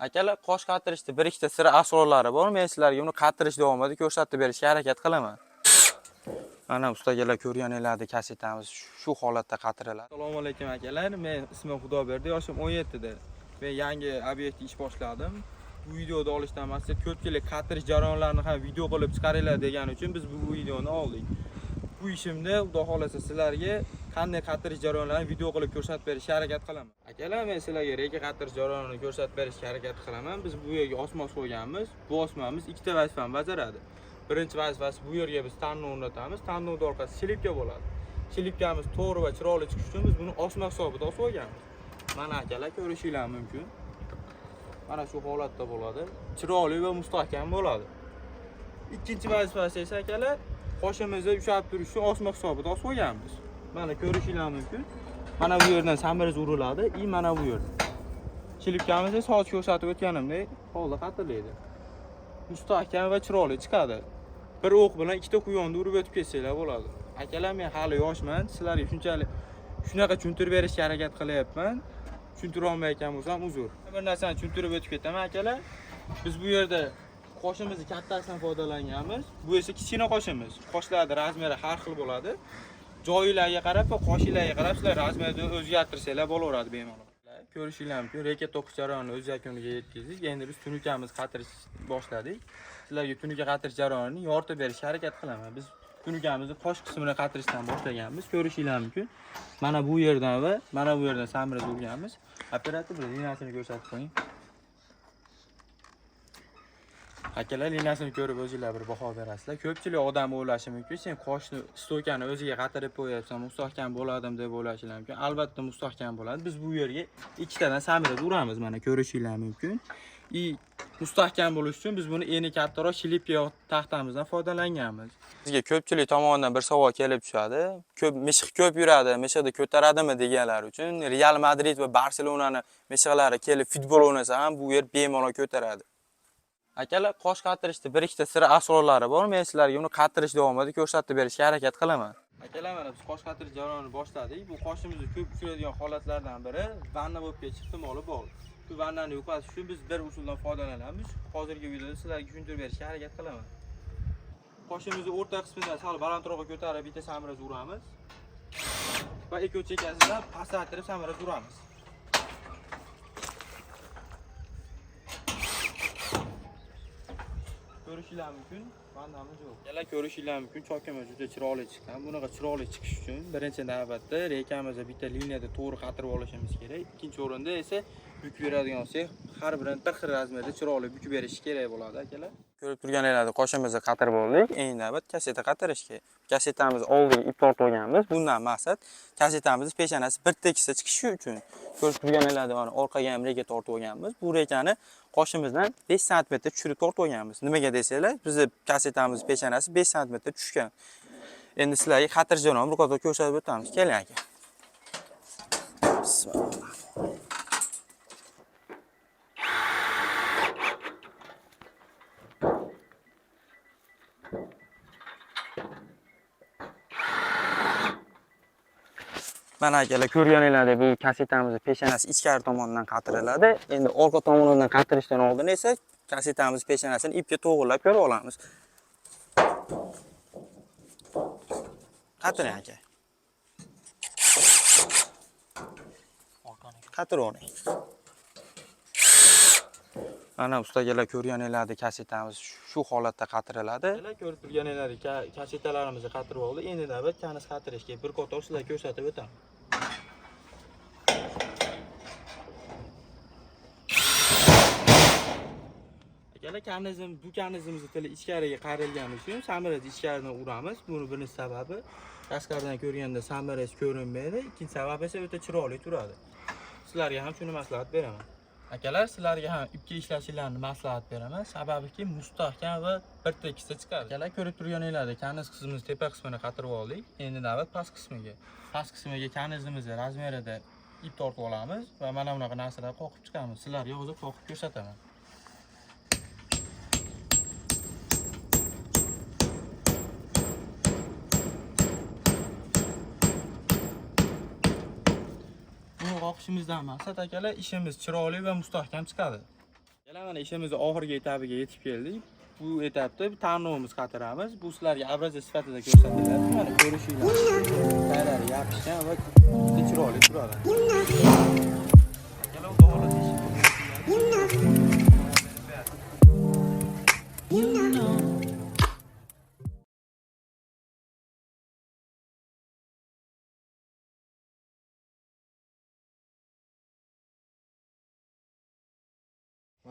Akalar, qosh qatirishda bir ikkita sir asrorlari bor. Men sizlarga uni qatirish davomida ko'rsatib berishga harakat qilaman. Ana ustagalar ko'rganinglarni kasetamiz shu holatda qatiriladi. Assalomu alaykum akalar, men ismim Xudoberdi, yoshim 17 da. Men yangi obyektda ish boshladim. Bu videoda olishdan maqsad ko'pchilik qatirish jarayonlarini ham video qilib chiqaringlar degani uchun biz bu videoni oldik. Bu ishimda Xudo xolasa sizlarga qanday qatirish jarayonlarini video qilib ko'rsatib berishga harakat qilaman. Akalar, men sizlarga reka qatirish jarayonini ko'rsatib berishga harakat qilaman. Biz bu yerga osma qo'yganmiz. Bu osmamiz ikkita vazifani bajaradi. Birinchi vazifasi bu yerga biz tanni o'rnatamiz. Tannovni orqasi shilipka bo'ladi. Shilipkamiz to'g'ri va chiroyli chiqishi uchun biz buni osma hisobida osib olganmiz. Mana akalar, ko'rishinglar mumkin. Mana shu holatda bo'ladi. Chiroyli va mustahkam bo'ladi. Ikkinchi vazifasi esa akalar, qoshimizni ushlab turish uchun osma hisobida osib olganmiz. Mana ko'rishinglar mumkin. Mana bu yerdan samiriz uriladi, и mana bu yerdan. Shilipkamiz esa hozir ko'rsatib o'tganimdek holda qatilaydi. Mustahkam va chiroyli chiqadi. Bir o'q bilan ikkita quyonni urib o'tib ketsanglar bo'ladi. Akalar, men hali yoshman, sizlarga shunchalik shunaqa tushuntirib berishga harakat qilyapman. Tushuntira olmayotgan bo'lsam uzr. Bir narsani tushuntirib o'tib ketaman akalar. Biz bu yerda qoshimizni kattasidan foydalanganmiz. Bu esa kichkina qoshimiz. Qoshlarning razmeri har xil bo'ladi. Joylarga qarab va qoshinglarga qarab sizlar razmerni o'zgartirsanglar bo'laveradi bemalol. Ko'rishinglar mumkin, reka to'qish jarayonini o'z yakuniga yetkazdik. Endi biz tunukamizni qatirish boshladik. Sizlarga tunuka qatirish jarayonini yoritib berishga harakat qilaman. Biz tunukamizni qosh qismini qatirishdan boshlaganmiz. Ko'rishinglar mumkin. Mana bu yerdan va mana bu yerdan samiriz urganmiz. Operator bir liniyasini ko'rsatib qo'ying. Akalar, liniyasini ko'rib o'zinglar bir baho berasizlar. Ko'pchilik odam o'ylashi mumkin, sen qoshni stoykani o'ziga qatirib qo'yapsan, mustahkam bo'ladim deb o'ylashinglar mumkin. Albatta mustahkam bo'ladi. Biz bu yerga ikkitadan samiriz uramiz, mana ko'rishinglar mumkin. И mustahkam bo'lish uchun biz buni eni kattaroq shilipka taxtamizdan foydalanganmiz. Bizga ko'pchilik tomonidan bir savol kelib tushadi. Ko'p mishiq ko'p yuradi, mishiqni ko'taradimi deganlar uchun Real Madrid va Barselonani mishiqlari kelib futbol o'ynasa ham bu yer bemalol ko'taradi. Akalar, qosh qatirishda bir ikkita sir asrorlari bor. Men sizlarga uni qatirish davomida ko'rsatib berishga harakat qilaman. Akalar, mana biz qosh qatirish jarayonini boshladik. Bu qoshimizni ko'p uchraydigan holatlardan biri vanna bo'lib ketish ehtimoli bor. Shu vannani yo'qotish uchun biz bir usuldan foydalanamiz. Hozirgi videoda sizlarga tushuntirib berishga harakat qilaman. Qoshimizni o'rta qismidan sal balandroqqa ko'tarib bitta samiriz uramiz va ikki chekkasidan pasaytirib samiriz uramiz. Ko'rishinglar mumkin, vannamiz yo'q. Yana ko'rishinglar mumkin, chokimiz juda chiroyli chiqqan. Bunaqa chiroyli chiqish uchun birinchi navbatda rekamizni bitta liniyada to'g'ri qatirib olishimiz kerak. Ikkinchi o'rinda esa bukib beradigan sex har birini bir xil razmerda chiroyli bukib berishi kerak bo'ladi akalar. Ko'rib turganinglarda qoshimizni qatirib oldik. Endi navbat kaseta qatirishga. Kasetamizni oldiga ip tortib olganmiz. Bundan maqsad kasetamizni peshonasi bir tekisda chiqishi uchun. Ko'rib turganinglarda mana orqaga ham reka tortib olganmiz. Bu rekani qoshimizdan 5 sm tushirib tortib olganmiz. Nimaga desanglar, bizni kasetamiz peshonasi 5 sm tushgan. Endi sizlarga qatirish jarayonini bir qator ko'rsatib o'tamiz. Keling aka. Bismillah. Mana akalar, ko'rganinglardek bu kasetamizni peshonasi ichkari tomondan qatiriladi. Endi orqa tomonidan qatirishdan oldin esa kasetamiz peshonasini ipga to'g'rilab ko'rib olamiz. Qatiring aka. Qatiravering. Ana ustagalar, ko'rganinglardek kasetamiz shu holatda qatiriladi. Ko'rib turganinglardek kasetalarimizni qatirib oldik. Endi navbat kanis qatirishga. Bir qator sizlarga ko'rsatib o'taman. Akalar, kanizm bu kanizimizni tili ichkariga qayrilgani uchun samirizni ichkaridan uramiz. Buni birinchi sababi tashqaridan ko'rganda samiriz ko'rinmaydi. Ikkinchi sababi esa o'ta chiroyli turadi. Sizlarga ham shuni maslahat beraman. Akalar, sizlarga ham ipga ishlashinglarni maslahat beraman. Sababiki mustahkam va bir tekisda chiqadi. Akalar, ko'rib turganinglardek kaniz qismimizni tepa qismini qatirib oldik. Endi navbat past qismiga. Past qismiga kanizimizni razmerida ip tortib olamiz va mana bunaqa narsalar qoqib chiqamiz. Sizlarga hozir qoqib ko'rsataman. Buni qoqishimizdan maqsad akalar, ishimiz chiroyli va mustahkam chiqadi. Yana mana ishimizni oxirgi etapiga yetib keldik. Bu etapda tarnovimiz qatiramiz. Bu sizlarga образец sifatida ko'rsatiladi. Mana ko'rishinglar. Taylari yopishgan va juda chiroyli turadi. Akalar, xudo xohlasa ishimizni.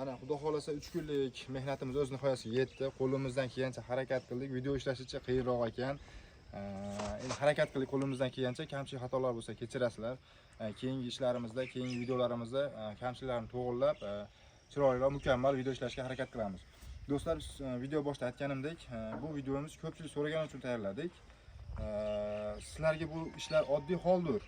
Mana xudo xohlasa 3 kunlik mehnatimiz o'z nihoyasiga yetdi. Qo'limizdan kelgancha harakat qildik. Video ishlashicha qiyinroq ekan. Endi harakat qildik qo'limizdan kelgancha. Kamchilik xatolar bo'lsa kechirasizlar. Keyingi ishlarimizda, keyingi videolarimizda kamchiliklarni to'g'irlab, chiroyli, mukammal video ishlashga harakat qilamiz. Do'stlar, video boshida aytganimdek, bu videomiz ko'pchilik so'ragani uchun tayyorladik. Sizlarga bu ishlar oddiy holdir.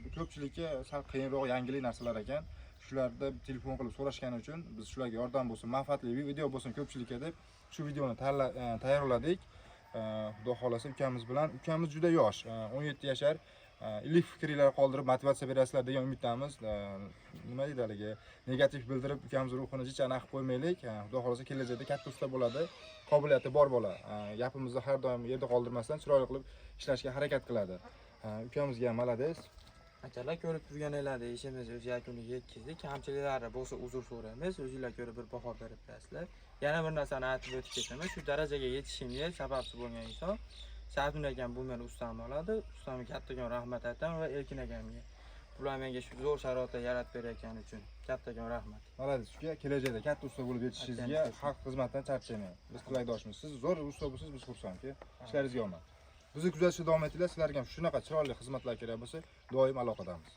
Bu ko'pchilikka sal qiyinroq, yangilik narsalar ekan. Shularda telefon qilib so'rashgani uchun biz shularga yordam bo'lsin, manfaatli video bo'lsin ko'pchilikka deb shu videoni tayyorladik. Xudo xohlasa ukamiz bilan, ukamiz juda yosh, 17 yashar. Iliq fikringlar qoldirib motivatsiya berasizlar degan umiddamiz. Nima deydi haligi, negativ bildirib ukamiz ruhini jicha anaqa qilib qo'ymaylik. Xudo xohlasa kelajakda katta usta bo'ladi. Qobiliyati bor bola. Gapimizni har doim yerda qoldirmasdan chiroyli qilib ishlashga harakat qiladi. Ukamizga ham молодец. Akalar, ko'rib turganinglardek ishimiz o'z yakuniga yetkazdik. Kamchiliklari bo'lsa uzr so'raymiz. O'zinglar ko'rib bir baho berib berasizlar. Yana bir narsani aytib o'tib ketaman. Shu darajaga yetishimga sababchi bo'lgan inson Sa'dun akam, bu meni ustam bo'ladi. Ustamga kattakon rahmat aytaman va Erkin akamga. Bular menga shu zo'r sharoitlar yaratib berayotgani uchun kattakon rahmat. Молодец uka, kelajakda katta usta bo'lib yetishishingizga, Aytganingiz. Xalq xizmatidan charchamang. Biz tilakdoshmiz. Siz zo'r usta bo'lsangiz, biz xursandki. Ishlaringizga omad. Bizni kuzatishda davom etinglar. Sizlarga ham shunaqa chiroyli xizmatlar kerak bo'lsa, doim aloqadamiz.